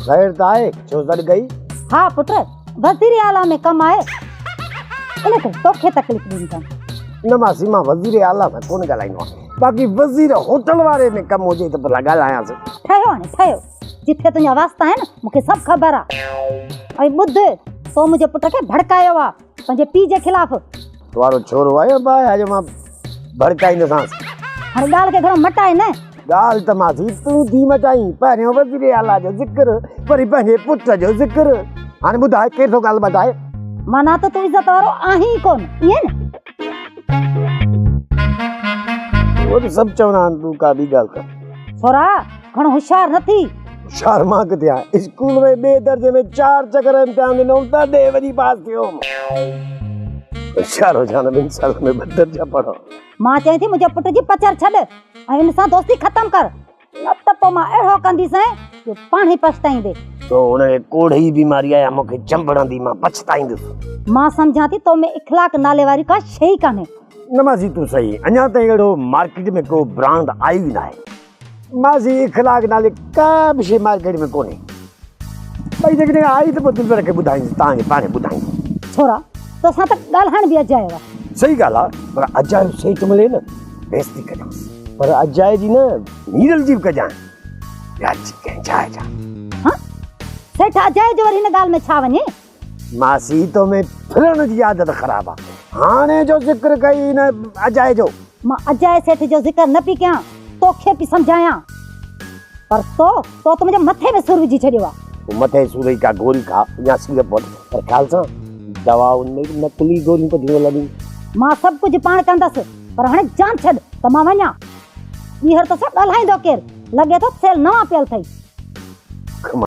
خير ته آهي، ڇو سڏ ڪئي؟ ها پٽ، وزير اعليٰ ۾ ڪم آهي، ان ڪري توکي تڪليف ڏني اٿم. نه ماسي، مان وزير اعليٰ سان ڪونه ڳالهائيندو آهيان، باقي وزير هوٽل واري ۾ ڪم هجي ته ڀلا ڳالهايانس. ٺهيو هاڻي ٺهيو، جٿي تنهنجا واسطا آهن، مون کي سڀ خبر آ. ۽ ٻڌ، تو منهنجي پٽ کي ڀڙڪايو آ، پنهنجي پيء جي خلاف. تو وارو ڇورو آهي يا باهه آهي جو مان ڀڙڪائيندوسانس. هاڻي ڳالهه کي گهڻو مٽاء نه. ڳالهه ته ماسي تون ٿي مٽائين. پهريون وزير اعليٰ جو ذڪر، وري پنهنجي پٽ جو ذڪر. هاڻي ٻڌاء ڪير ٿو ڳالهه مٽائي؟ معنيٰ ته تون عزت وارو آهين ئي ڪونه، ائين نه؟ اهو ته سڀ چوندا آهن، تون ڪا ٻي ڳالهه ڪر. ڇورا، گهڻو هوشيار نه ٿي. هوشيار مان ڪٿي آهيان؟ اسڪول ۾ ٻئي درجي ۾ چار چڪر امتحان ڏنو هوم تڏهن وڃي پاس ٿيو هوم. هوشيار هجان ته ٻن سالن ۾ ٻه درجا پڙهان. مان چيائين ٿي منهنجي پٽ جي پچر ڇڏ ۽ ان سان دوستي ختم ڪر، نه ته پوء مان اهڙو ڪنديسانء جو پاڻهي پڇتائيندي. تو هن کي ڪوڙهه جي بيماري آهي يا مون کي چنبڙندي مان پڇتائيندس. مان سمجهان ٿي تو ۾ اخلاق نالي واري ڪا شيء ئي ڪانهي. نه ماسي تون صحيح، اڃا تائين اهڙو مارڪيٽ ۾ ڪو برانڊ آيو ئي ناهي. ماسي اخلاق نالي ڪا به شيء مارڪيٽ ۾ ڪونهي. ٻئي جيڪڏهن آئي ته پوء دلبر کي ٻڌائيندس، توهان کي پاڻهي ٻڌائيندس. ڇورا توسان ته ڳالهائڻ به اجايو آهي. صحيح ڳالهه آهي پر اجايو سيٺ ملي نه بيستي ڪجانس. پر اجائي جي نه ميرل جي به ڪجانء. يا جي ڪنهن جاء جا. ها سيٺ اجائي جو وري هن ڳالهه ۾ ڇا وڃي؟ ماسي تو ۾ ڦرڻ جي عادت خراب آ. هاڻي جو ذڪر ڪئي هن اجائي جو. مان اجائي سيٺ جو ذڪر نه پئي ڪيان، توکي پئي سمجهايان. پر تو، تو ته منهنجي مٿي ۾ سور وجهي ڇڏيو آ. تون مٿي سور جي ڪا گوري کاء يا سيرپ وٺ، پر خيال سان دوائن ۾ به نقلي گوريون پڌيون هلنديون. مان سڀ ڪجهه پاڻ ڪندس، پر هاڻي جان ڇڏ ته مان وڃان. ٻيهر توسان ڳالهائيندو ڪير؟ لڳي ٿو سيل نوان پيل اٿئي. کما.